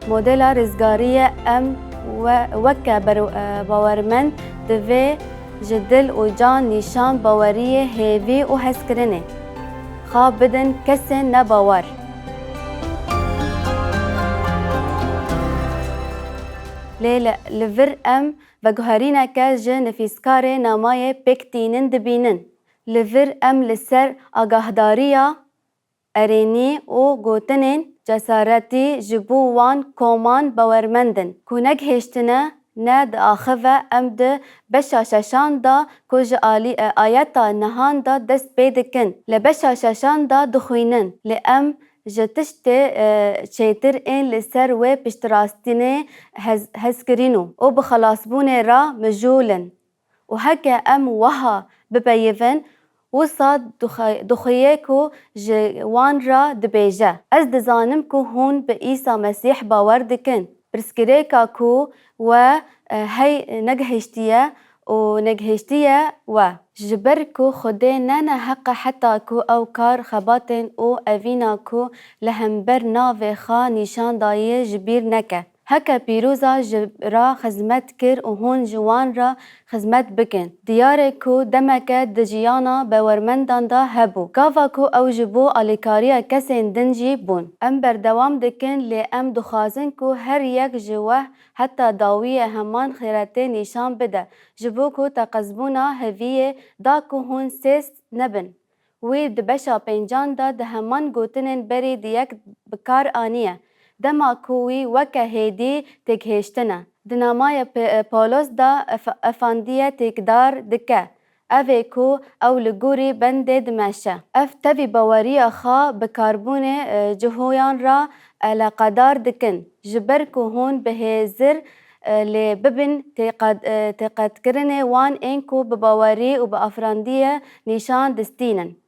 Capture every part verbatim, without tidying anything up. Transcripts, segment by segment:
Modela rizgariyê em we, weke ber-, e, bawermend divê ji dil û can nîşan baweriyê, hêvî û hezkirinê xwe bidin kesên nebawer. Lê li, li vir em veguherîneke ji nivîskarê namayê pêk tînin dibînin. Li vir em li ser agahdariya erênî û gotinên cesaretî ji bo wan koman bawermend in ku negihêştine, ne diaxive. Em di beşa şeşan de ku ji alî, e, ayeta nihan de dest pê dikin. Li beşa şeşan de dixwînin, lê em ji tiştê, e, çêtir ên li ser wê piştrastinê hez-, hezkirîn û, û bi xelasbûnê re mijûl in. Û heke em wiha bipeyivin, wisa dixwe-, dixweyê ku ji wan re dibêje, Ez dizanim ku hûn bi Îsa Mesîh bawer dikin. Pirsgirêka ku we, e, hey negihiştiye û negihiştiye we. Ji ber ku Xwedê ne neheq e heta ku ew kar, xebatên û evîna ku li hember navê xwe nîşan dayê ji bîr neke. Heke pîroza ji ra xizmet kir û hûn ji wan ra xizmet bikin. Diyar e ku demeke di jiyana bawermendan de hebû, gava ku ew ji bo alîkariya kesên din jî bûn. Em berdewam dikin, lê em dixwazin ku her yek ji we heta dawiyê heman xîretê nîşan bide, ji bo ku teqezbûna heviyê da ku hûn sêst nebin. Wî di beşa pêncan de di heman gotinên berî di yek bi kar aniye, dema ku wî weke hêdî têgihêştine. Di namaya P-, Pawlos de ef-, efendiye têkdar dike, ev ê ku ew li gorî bendê dimeşe. Ev tevî baweriya xwe bikarbûnê, e, cihoyan re eleqedar dikin, ji ber ku hûn bi hêzir e, lê bibin têqet-, e, têqetkirinê wan ên ku bi bawerî û bi afirandiyê nîşan distînin.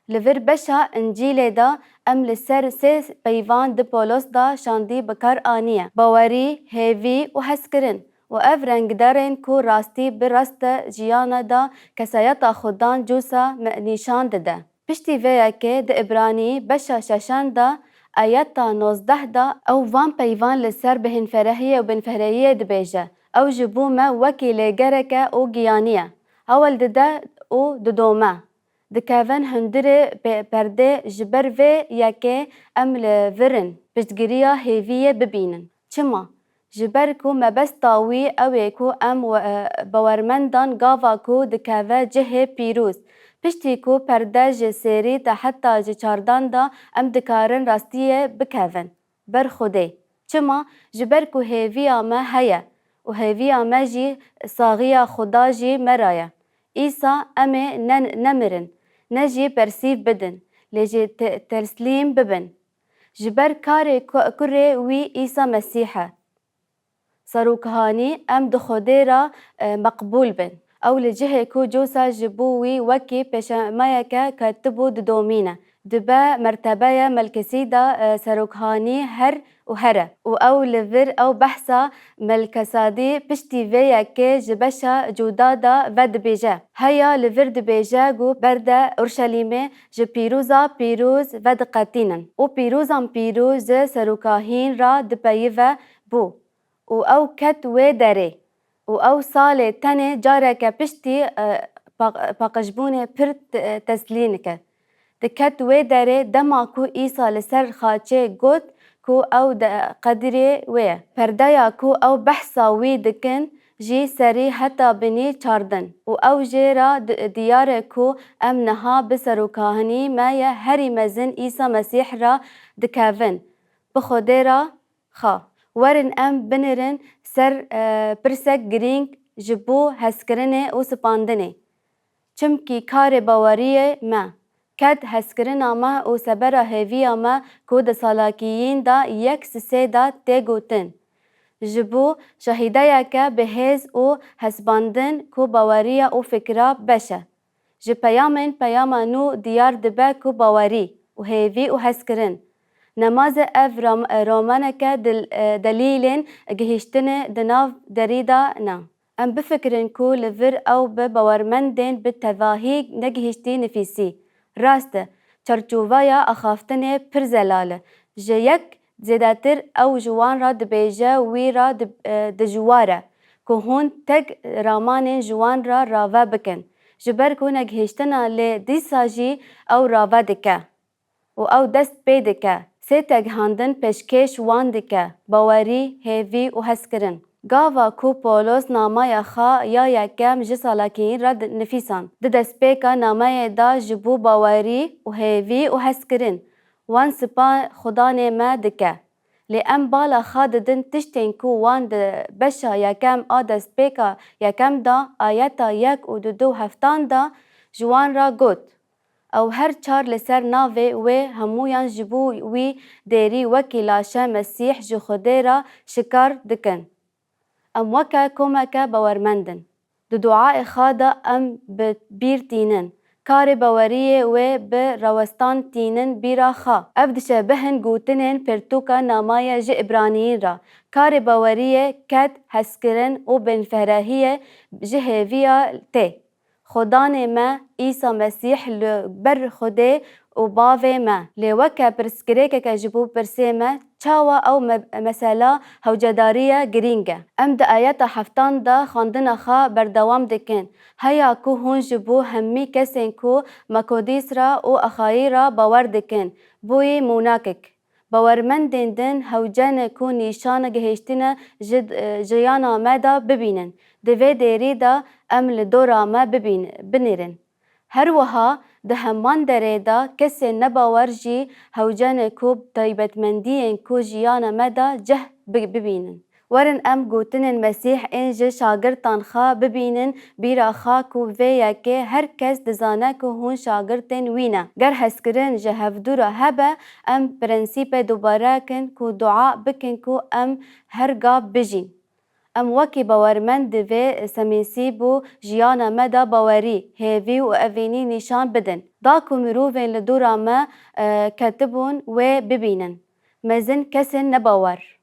Li vir beşa Încîlê de em li ser sê peyvan di Pawlos de şandî bi kar aniye, bawerî, hêvî û hezkirin. Û ev rengdarên ku rastî bi rast de jiyana de kesayeta Xudan cûsa me nîşan dide. Piştî vê yekê di Îbranî beşa şeşan de ayeta nozdeh de ew van peyvan li ser bêhnferehiyê û bênferehiyê dibêje. Ew ji bo me wekî lêgereke û giyanî ye. Hewl dide û didome. Dikevin hundirê pe-, perdê, ji ber vê yekê em li vir in piştgiriya hêviyê bibînin. Çima? Ji ber ku mebesta wî ew ê ku em we-, e, bawermendan gava ku dikeve cihê pîroz, piştî ku perde ji sêrî te heta ji çardan de em dikarin rastiyê bikevin ber Xwedê. Çima? Ji ber ku hêviya me heye û hêviya me jî saxiya Xuda jî me re ye. Îsa em ê ne, nemirin, ne jî bersîv bidin, lê jî te-, teslîm bibin. Ji ber karê ku-, kurê wî Îsa Mesîh e. Serokhanî, em di Xwedê re, e, meqbûl bin. Ew li cihê ku cosa ji bo wî wekî pêşemeyeke ketibû didomîne. Dibe mertebeya Melkisîda, e, serokhanî her û here. Û ew li vir ew behsa Melkisedî piştî vê yekê ji beşa cuda de vedibêje. Heya li vir dibêje ku berde Urşelîmê ji pîroza pîroz vediqetînin. Û pîrozan pîroz ji serokahîn re dipeyive bû. Û ew ket wê derê. Û ew salê tenê careke piştî, e, paq-, paqijbûnê pir te-, teslîn dike. Diket wê derê dema ku Îsa li ser xaçê got ku ew di qedirê wê ye. Perdeya ku ew behsa wî dikin jî serî heta binî çardin û ew jê re di-, diyar e ku em niha bi serokahînî me ye herî mezin Îsa Mesîh re dikevin. Bi Xwedê re xa. Werin em binirin ser, e, pirsek girîng ji bo hezkirinê û spandinê. Çimkî karê baweriyê me, ked hezkirina me û sebera hêviya me ku di salakiyîn de yek sisê de tê gotin. Ji bo şahideyeke bi hêz û hesibandin ku baweriya û fikra beş e. Ji peyamên peyama nû diyar dibe ku bawerî û hêvî û hezkirin. Nemaze ev ram-, romaneke dil-, e, delîlên gihîştinê di nav derî de ne. Em bifikirin ku li vir ew bi bawermendên bi tevahî negihîştî nivîsî. Rast e, çarçoveya axaftinê pir zelal e. Ji yek Zêdetir ew ji wan re dibêje, wî re di-, e, dijwar e ku hûn tek ramanên ji wan re rave bikin, ji ber ku negihîştina lê dîsa jî ew rave dike û ew dest pê dike. Sê tegihandin pêşkêş wan dike, bawerî, hêvî û hezkirin. Gava ku Pawlos nameya xwe ya yekem ji salakiyîn re di-, nifîsand, di destpêka nameyê de ji bo bawerî û hêvî û hezkirin wan spa Xudanê me dike. Lê em bala xwe didin tiştên ku wan di beşa yekem a destpêka yekem de, ayeta yek û di du heftan de ji wan re got. Ew her çar li ser navê wê hemûyan ji bo wî dêrî wekî laşe Mesîh ji Xwedê re şikar dikin. Em weke komeke bawermend in. Di duayê xwe de em bi bîr tînin. Karê baweriyê wê bi rawestan tînin bîra xwe. Ev dişebihin gotinên pirtûka nameyê ji Îbraniyîn re. Karê baweriyê, ked, hezkirin û binfirehiyê ji hêviya tê. Xudanê me, Îsa Mesîh li ber Xwedê û Bavê me. Lê weke pirsgirêkeke ji bo pirsê me, çawa ew me-, mesela hewcedariye girîng e? Em di ayeta heftan de xwendina xwe berdewam dikin. Heya ku hûn ji bo hemî kesên ku Mekodîs re û Axayî re bawer dikin, bûyî mûnakik. Bawermendên din hewce ne ku nîşana gihiştine ji, e, jiyana me de bibînin. Di vê dêrî de em li dora me bibîn-, binêrin. Her wiha di heman derê de kesên nebawer jî hewce ne ku taybetmendiyên ku jiyana me de cih bi-, bibînin. Werin em gotinên Mesîh ên ji şagirtan xwe bibînin bîra xwe ku vê yekê her kes dizane ku hûn şagirtên wî ne. Ger hezkirin ji hevdû re hebe, em prensîpê dubare kin ku dua bikin ku em her gav bijîn. Em wekî bawermend di vê semînsî bo jiyana me de bawerî, hêvî û evînî nîşan bidin. Da ku mirovên li dora me, e, ketibûn wê bibînin. Mezin kesên nebawer.